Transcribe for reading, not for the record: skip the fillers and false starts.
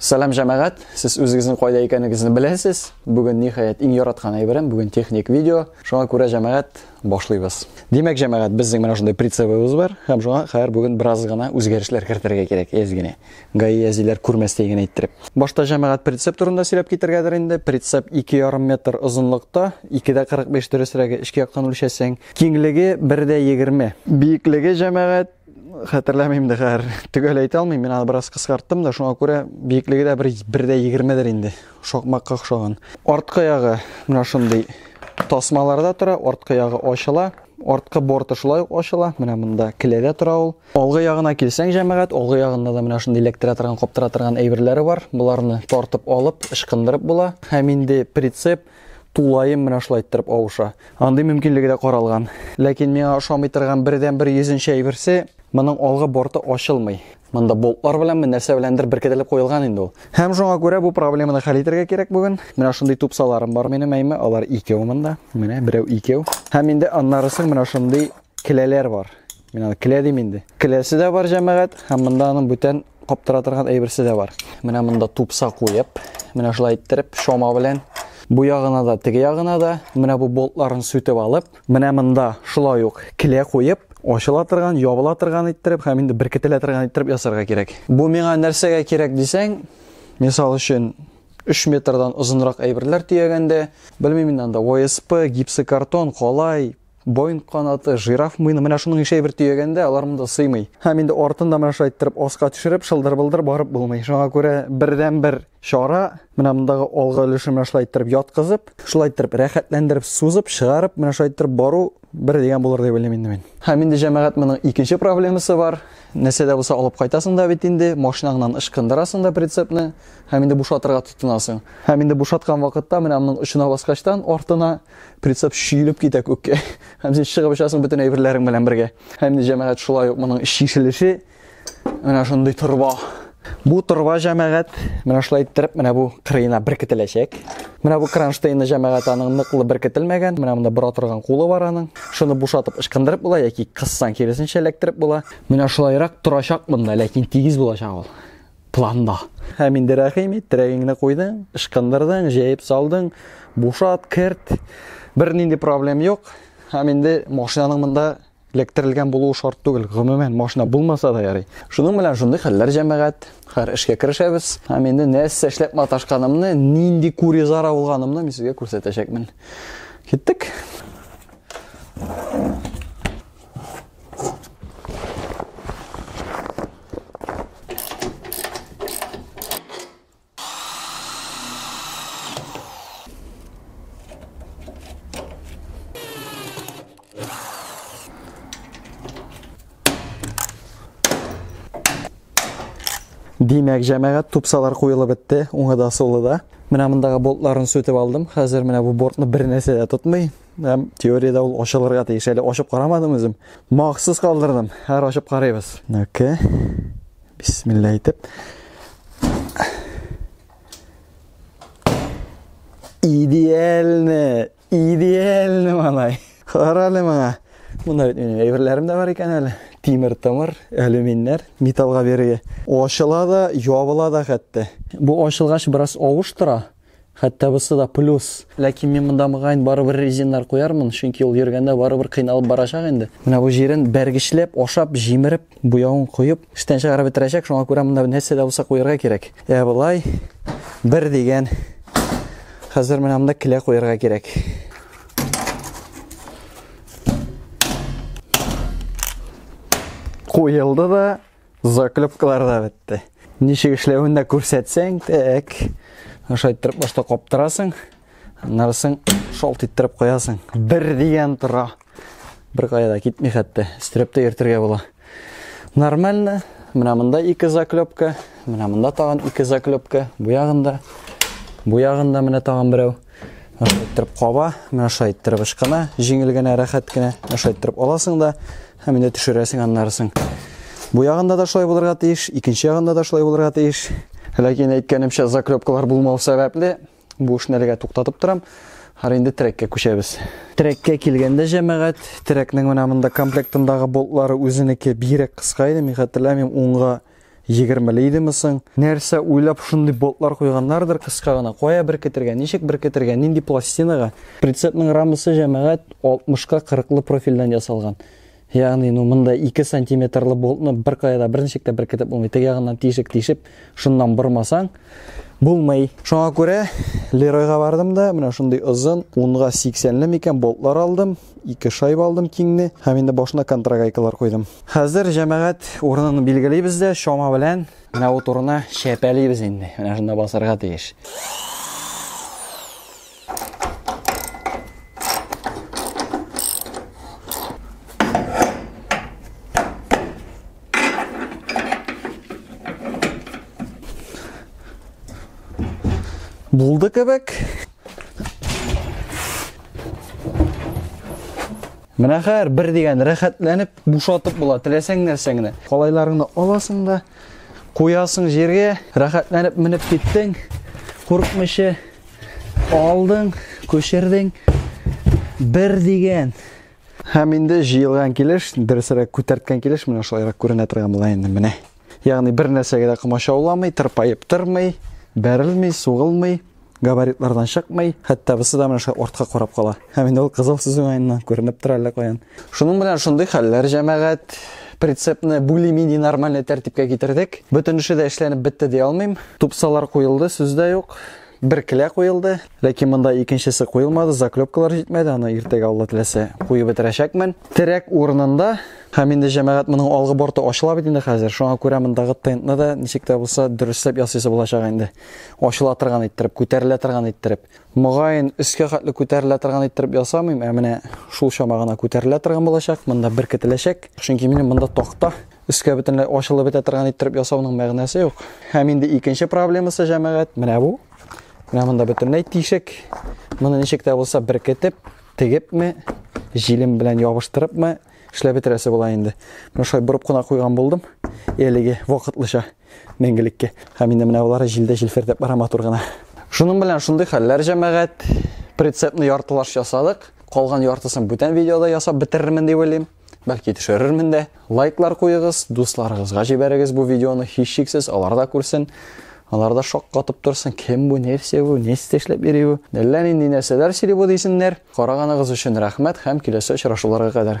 Сәлам җәмәгать, сез үзегезнең кайда икәнегезне беләсез. Бүген ниһаять иң яраткан әйберем, бүген техник видео. Шуңа күрә җәмәгать башлыйбыз. Димәк, җәмәгать, безнең менә шундый прицебыбыз бар һәм шуңа хәзер бүген бераз гына үзгәрешләр кертергә кирәк, әз генә. ГАИ әзиләр күрмәстәй генә иттереп. Башта җәмәгать прицеп турында сөйләп китергәдер инде. Прицеп 2,5 метр озынлыкта, 2,45 дөресрәге эчке яктан үлчәсәң. Киңлеге 1,20. Биеклеге җәмәгать хәтерләмим дә хәзер. Төгәл әйтә алмыйм, мин аны бераз кыскарттым да, шуңа күрә биеклеге дә бер 1,20дер инде. Шакмакка охшаган. Арткы ягы менә шундый тасмаларда тора, арткы ягы ачыла. Арткы борты шулай ук ачыла. Менә монда келәдә тора ул. Алгы ягына килсәң, җәмәгать, алгы ягында да менә шундый эләктерә торган, каптыра торган әйберләре бар. Боларны тартып алып, ычкындырып була. Һәм инде прицеп тулаем менә шулай иттереп авыша. Андый мөмкинлеге дә каралган. Ләкин миңа ошамый торган бердән-бер йөзенче әйберсе, моның алгы борты ачылмый. Монда болтлар беләнме, нәрсә беләндер беркетелеп куелган инде ул. Һәм шуңа күрә бу проблеманы хәл итәргә кирәк бүген. Менә шундый тупсаларым бар минем, әйме, алар икәү монда. Менә берәү икәү. Һәм инде аннары соң менә шундый келәләр бар. Мин аны келә дим инде. Келәсе дә бар җәмәгать, һәм монда аның бүтән каптыра торган әйберсе дә бар. Менә монда тупса куеп, менә шулай иттереп, шома белән бу ягына да, теге ягына да, менә бу болтларын сүтеп алып, менә монда шулай ук келә куеп, ачыла торган, ябыла торган иттереп һәм инде беркетелә торган иттереп ясарга кирәк. Бу миңа нәрсәгә кирәк дисәң, мисал өчен, 3 метрдан озынрак әйберләр төягәндә, белмим инде анда ОСП, гипсокартон, калай, Боинг канаты, жираф муены, менә шуның ише әйбер төягәндә, алар монда сыймый. Һәм инде артын да менә шулай иттереп аска төшереп, шылдыр-былдыр барып булмый. Шуңа күрә бердәнбер чара, менә мондагы алгы өлешен менә шулай иттереп яткызып, шулай иттереп рәхәтләндереп сузып, чыгарып, менә шулай иттереп бару бер дигән булыр дип уйлыйм инде мин. Һәм инде җәмәгать моның икенче проблемасы бар. Нәрсә дә булса алып кайтасың да бит инде, машинаңнан ычкындырасың да прицепны, һәм инде бушатырга тотынасың. Һәм инде бушаткан вакытта менә моның очына баскачтан артына прицеп чөелеп китә күккә. Һәм син чыгып очасың бөтен әйберләрең белән бергә. Һәм инде җәмәгать шулай ук моның чишелеше менә шундый торба. Бу торба җәмәгать менә шулай иттереп менә бу кырыена беркетеләчәк. Менә бу кронштейны җәмәгать аның ныклы беркетелмәгән. Менә монда бора торган кулы бар аның. Шуны бушатып ычкындырып була яки кыссаң киресенчә эләктереп була. Менә шулайрак торачак монда, ләкин тигез булачак ул. Планда. Һәм инде рәхим ит, терәгеңне куйдың, ычкындырдың, җәеп салдың, бушат, керт. Бернинди проблем юк. Һәм инде машинаның монда эләктерелгән булуы шарт түгел. Гомумән, машина булмаса да ярый. Шуның белән шундый хәлләр җәмәгать. Хәзер эшкә керешәбез. Һәм инде нәрсә эшләп маташканымны, нинди куризара булганымны мин сезгә күрсәтәчәкмен. Киттек. Димәк, җәмәгать, тупсалар куелып бетте, уңы да, сулы да. Менә мондагы болтларын сүтеп алдым. Хәзер менә бу бортны бер нәрсә дә тотмый. Һәм теориядә ул ачылырга тиеш. Әле ачып карамадым үзем. Махсус калдырдым. Хәзер ачып карыйбыз. Ну-ка. Бисмилла әйтеп. Идеально, идеально малай. Кара әле моңа. Монда бит минем әйберләрем дә бар икән әле. Тимер-томыр, алюминнәр металлга бирергә. Ачыла да, ябыла да хәтта. Бу ачылгач бераз авыш тора. Хәтта бусы да плюс. Ләкин мин монда мөгаен барыбер резиннар куярмын, чөнки ул йөргәндә барыбер кыйналып барачак инде. Менә бу җирен бәргечләп, ашап, җимереп, буявын коеп, эштән чыгарып бетерәчәк, шуңа күрә монда нәрсә дә булса куярга кирәк. Ә болай бер дигән. Хәзер менә монда келә куярга кирәк. Куелды да, Заклепкалар да бетте. Ничек эшләвен дә күрсәтсәң, тәк. Шулай иттереп башта каптырасың, аннары соң шалт иттереп куясың. Бер дигән тора. Бер кая да китми хәтта. Өстерәп тә йөртергә була. Нормально. Менә монда ике заклепка, менә монда тагын ике заклепка, бу ягында, бу ягында менә тагын берәү. Шулай иттереп каба, менә шулай иттереп ычкына, җиңел генә, рәхәт кенә. Менә шулай иттереп аласың да, һәм инде төшерәсең аннарысын. Бу ягында да шулай булырга тиеш, икенче ягында да шулай булырга тиеш. Ләкин әйткәнемчә, заклепкалар булмау сәбәпле, бу эшне әлегә туктатып торам. Хәзер инде треккә күчәбез. Треккә килгәндә, җәмәгать, трекнең менә монда комплектындагы болтлары үзенеке бигрәк кыска иде. Мин хәтерләмим, уңга 20-ле идеме соң? Нәрсә уйлап шундый болтлар куйганнардыр, кыска гына. Кая беркетергә, ничек беркетергә, нинди пластинага? Прицепның рамасы, җәмәгать, 60-ка 40-лы профильдән ясалган. Ягъни, ну, монда 2 сантиметрлы болтны бер кая да берничек тә беркетеп булмый. Теге ягыннан тишек тишеп, шуннан бормасаң, булмый. Шуңа күрә Леройга бардым да, менә шундый озын 10-га 80-ле микән болтлар алдым, 2 шайба алдым киңне һәм инде башына контрагайкалар куйдым. Хәзер, җәмәгать, урынын билгелибез дә, чама белән менә ут урынына чәпәлибез инде. Менә шунда басарга тиеш. Булды кебек. Менә хәер бер дигән рәхәтләнеп бушатып була, теләсәң нәрсәңне. Калайларыңны аласың да, куясың җиргә, рәхәтләнеп менеп киттең, курыкмыйча алдың, күчердең. Бер дигән. Һәм инде җыелган килеш, дөресрәк күтәрткән килеш менә шулайрак күренә торган була инде менә. Ягъни бер нәрсәгә дә комачауламый, тырпаеп тормый, бәрелми, сугылмый, габаритлардан чыкмый, хәтта бусы да менә шулай артка карап кала. Һәм инде ул кызыл сүз уңаеннан күренеп тора әллә каян. Шуның белән шундый хәлләр, җәмәгать, прицепны более-менее нормальный тәртипкә китердек. Бөтен эше дә эшләнеп бетте дия алмыйм. Тупсалар куелды, сүз дә юк. Бер келә куелды, ләкин монда икенчесе куелмады, заклепкалар җитмәде, аны иртәгә Алла теләсә куеп бетерәчәкмен. Терәк урынында, һәм инде җәмәгать моның алгы борты ачыла бит инде хәзер, шуңа күрә мондагы тентны да ничек тә булса дөресләп ясыйсы булачак инде. Ачыла торган иттереп, күтәрелә торган иттереп. Мөгаен, өскә хәтле күтәрелә торган иттереп ясамыйм, ә менә шул чама гына күтәрелә торган булачак, монда беркетеләчәк. Чөнки минем монда такта өскә бөтенләй ачылып бетә торган иттереп ясауның мәгънәсе юк. Һәм инде икенче проблемасы, җәмәгать, менә бу. Менә монда бөтенләй тишек. Моны ничек тә булса беркетеп, тегепме, җилем белән ябыштырыпмы эшләп бетерәсе була инде. Менә шулай борып кына куйган булдым. Әлеге вакытлыча мәңгелеккә. Һәм инде менә болары җилдә җилфердәп бара матур гына. Шуның белән шундый хәлләр, җәмәгать. Прицепны яртылаш ясадык. Калган яртысын бүтән видеода ясап бетерермен дип уйлыйм. Бәлки төшерермен дә. Лайклар куегыз, дусларыгызга җибәрегез бу видеоны, һичшиксез, алар да күрсен. Алар да шаккатып торсын, кем бу, нәрсә бу, нәрсә эшләп йөри бу. Әллә нинди нәрсәләр сөйли бу дисеннәр. Караганыгыз өчен рәхмәт һәм киләсе очрашуларга кадәр.